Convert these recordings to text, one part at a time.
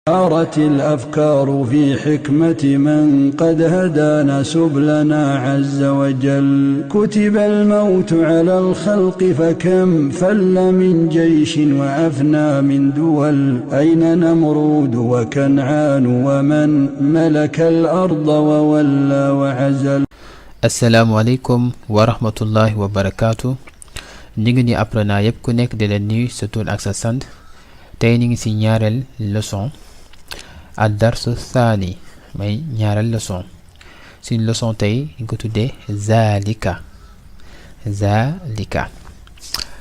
سارت الأفكار في حكمة من قد هدانا سبلنا عز وجل. كتب الموت على الخلق فكم فل من جيش وأفنى من دول. أين نمرود وكنعان ومن ملك الأرض وولى وعزل. asalaamaaleykum wa rahmatullahi wa barakaatu. ñu ngi ni apprenant yëpp ku nekk di leen nuyu sa tur ak sa sant. tey ñu ngi ci ñaareel leçon ad darsu thani may ñaareel leçon. suñ leçon tey ñu ko tuddee zalika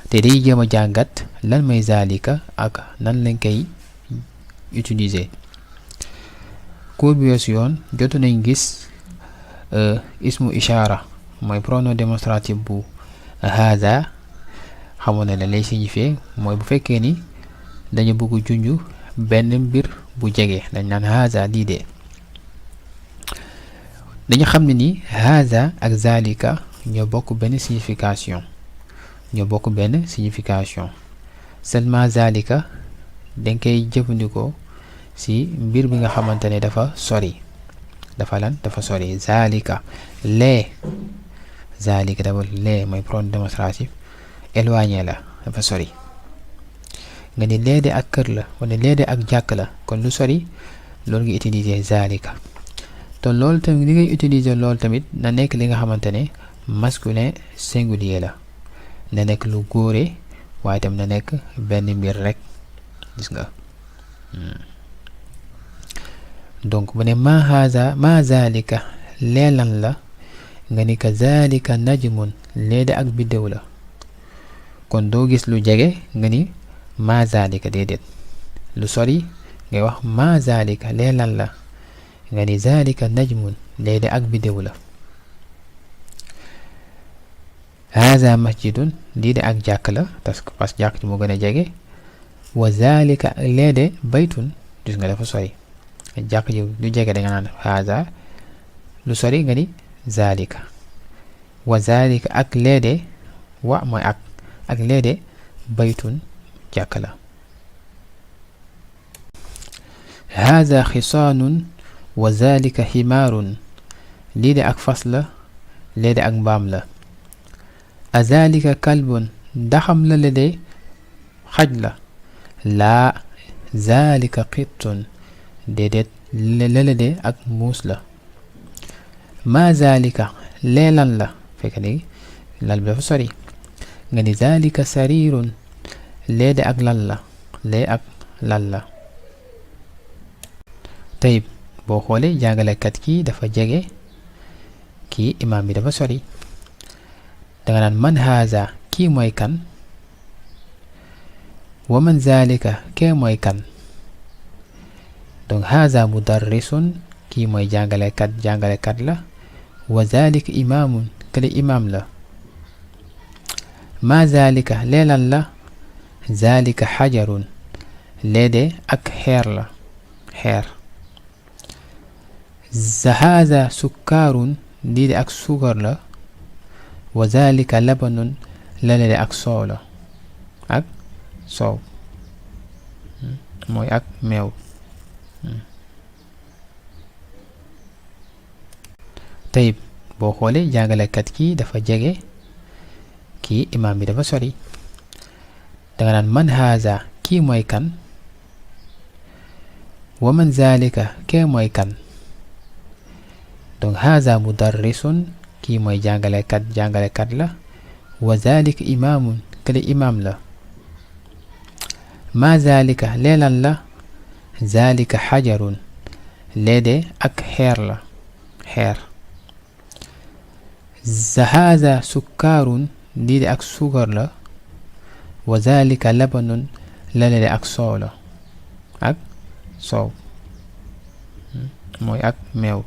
te day jéem a jàngat lan may zalika ak nan lañ koy utiliser. cours bi weesu yoon jotu nañ gis ismu ishara mooy pronom démonstratif bu haza. xamoon na lay signifier mooy bu fekkee ni dañu bëgg junj benn mbir bu jege dañ naan haza lii de. dañu xam ne ni haza ak zalika ñoo bokk benn signification seulement zalika dañ koy jëfandikoo ci mbir bi nga xamante ne dafa sori. dafa sori zalika dafa lee mooy pronom démonstratif éloigné la dafa sori. nga ni lee de ak kër la wala lee de ak jàkk la kon lu sori loolu nga utiliser zalika. te loolu tamit li ngay utiliser loolu tamit na nekk li nga xamante ne masculin singulier la na nekk lu góore waaye tam na nekk benn mbir rek gis nga. donc bu ne ma zalika leelan la nga ni ka zalika najmun leede ak biddéew la kon doo gis lu jege nga ni ma zalika déedéet. lu sori ngay wax ma zalika leelan la nga ni zalika najmun leede ak biddéew la. haza masjidun lii de ak jàkk la parce que jàkk ci moo gën a jege. wa zalika leede baytun gis nga dafa sori. jàkk ji lu jege da nga naan haza lu sori nga ni zalika. wa zalika ak leede wa mooy ak leede baytun jàkk la. haza xisaanun wa zalika ximaarun lii de ak fas la leede ak mbaam la. azalika kalbun ndaxam la leede xaj la. laa zalika qittun déedéet lële de ak muus la. ma zalika leelan la fekk ni lal bi dafa sori nga ni zalika sarirun lee de ak lal la. tayib boo xoolee jàngalekat kii dafa jege kii imaam bi dafa sori danga naan man haza kii mooy kan. wa man zalika kee mooy kan. donc haza mudarrisun kii mooy jàngalekat la. wa zalika imaamun kële imaam la. ma zalika leelan la. zalika xajarun leede ak xeer la xeer. haza sukkaarun lii de ak suukar la. wa zalika labanun la leede ak soow la ak soow mooy ak meew. tayib boo xoolee jàngalekat kii dafa jege kii imaam bi dafa sori danga naan man haza kii mooy kan. wa man zalika kee mooy kan. donc haza mudarrisun kii mooy jàngalekat la. wa zalika imaamun kële imaam la. ma zalika leelan la. zalika xajarun leede ak xeer la xeer. haza sukkaarun lii de ak suukar la. wa zalika labanun la leede ak soow la ak soow mooy ak meew.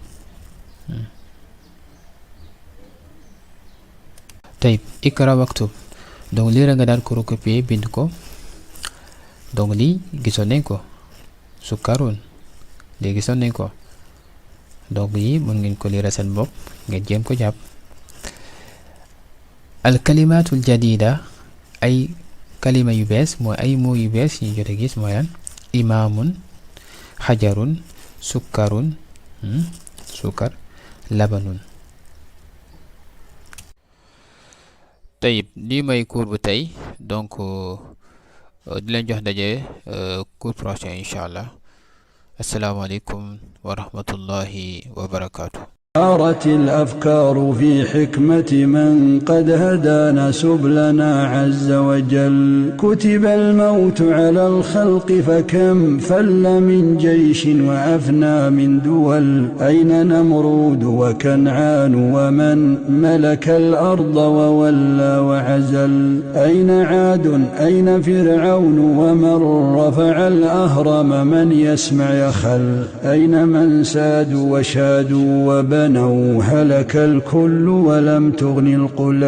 tayib ikra waktub donc lii nga daan ko recopier bind ko. donc lii gisoon nañ ko sukkarun lii gisoon nañ ko donc yi mën ngeen ko liira seen bopp ngeen jéem ko jàpp. al kalimatul jadida ay kalima yu bees mooy ay moo yu bees ñu jot a gis mooy lan imaamun xajarun sukkarun sukkar labanun. tayib lii may cours bu tey donc di leen jox daje cours prochain incha allah. asalaamaaleykum wa rahmatullahi wa barakaatu. دارت الأفكار في حكمة من قد هدانا سبلنا عز وجل كتب الموت على الخلق فكم فل من جيش وأفنى من دول أين نمرود وكنعان ومن ملك الأرض وولى وعزل أين عاد أين فرعون ومن رفع الأهرم من يسمع يخل أين من سادوا وشادوا وبنوا هلك الكل ولم تغن القلة